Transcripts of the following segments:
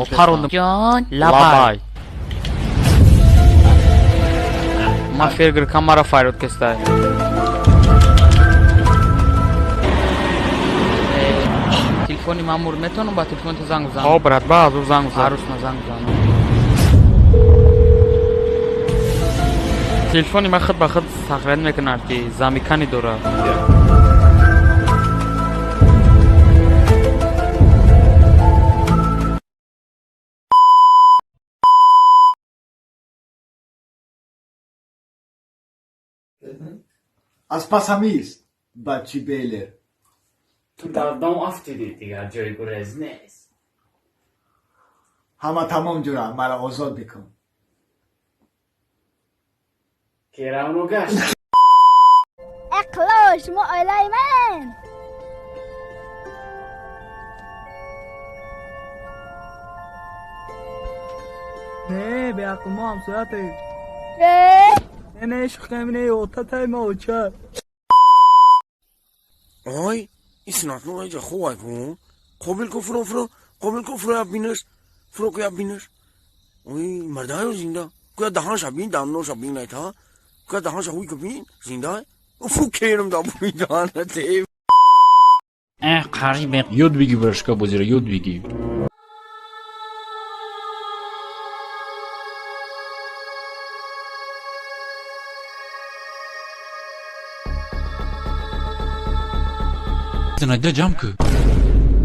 Мепаром. Ҷон. Лабай. Ма фергр камара файрод кестай. Телефони мамур метавонам ба телефони ту занг бизанам? Хо, брат, ба азу занг бизан. Арус ма занг бизанам. Телефони ма худ ба худ сахрат мекунад, ки замикани дорад. Аз пасамист, бачи белер. Ту дар дом афтидӣ, дигар ҷои гурез нест. Ҳама тамом, ҷура, маро озод бикун. Керавну гашт. Эқло, шумо оилаи ман. Не, беақл, мо ҳамсоятем. Э? Не, не, шухтем, не, отатай ма оча. Ой, иснатно айҷа хувай ку. Қобил ку, фуро, фуро, қобил ку, фуро, бинаш, фуро ку, бинаш. Ой, мардаю зинда. Куя даҳанша бин, дамноша бин айта. Куя даҳанша ҳуй ку бин, зинда. Фу керм да буй даҳанате. Қариб. Ёд бигир варишка бозиро, ёд бигир. Надя, ҷамъ кӯ.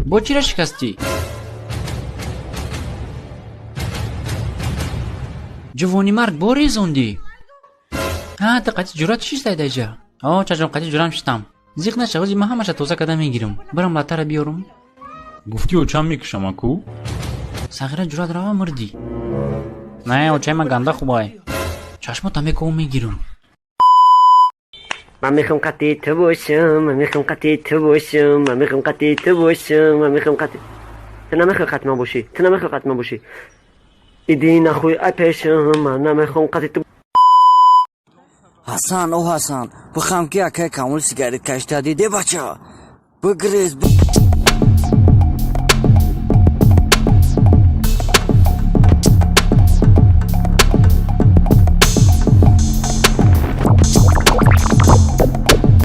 Бо чира шикастӣ? Ҷувонимарг, бо резондӣ? Ҳа, ту қати ҷуръат шиштай даҷа? О, чашм, қати ҷурам шитам. Зиқ наша, ози ман ҳамаша тоза карда мегирам. Бирам латтара биёрам. Гуфтӣ очам мекушама ку. Сағира, ҷуръат рава, мурдӣ. Не, очаи ман ганда хубай. Чашмота мековам, мегирам. Ман мехоҳам қати ту бошам, ман мехоҳам қати ту бошам, ман мехоҳам қати ту бошам, ман мехоҳам қати. Ту намехоҳӣ қати ман бошӣ, ту намехоҳӣ қати ман бошӣ. Иди нахуй ай пешам, ман намехоҳам қати ту. Ҳасан, о Ҳасан, бихам ки акай Камол сигарет кашида диде, бача. Бигрез.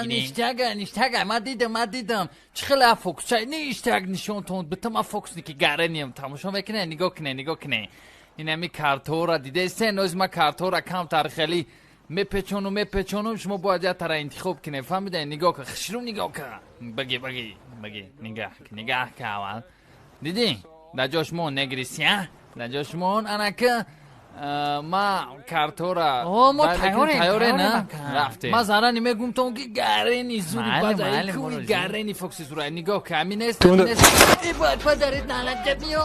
Ништяга, ништяга, ман дидам, ман дидам. Чӣ хеле фокусчай, ништяк нишонтон. Битам ма фокусники гарениям. Тамошо мекунед, нигоҳ кунед, нигоҳ кунед. Инами картора дидестен, оз ма картора камтар хеле мепечонум, мепечонум, шумо бояд як тара интихоб кунед. Фаҳмидаед? Нигоҳ кун, хушрӯ нигоҳ кун. Баги, баги, баги, нигоҳ, нигоҳ кун аввал. Дидӣ? Дар ҷош мон негри сиёҳ, дар ҷош мон анака ма картора. О, мо Вай, тайёрем, тайёре, на? тайёрем, ака. Рафтем. Ма зарани мегум тон ки гарени зури Майли, бадаи майли, куи мурози. Гарени фокси зура. Нигоҳ кун, ҳамин нест, ҳамин нест. Э, бад падарит налаҷа биё.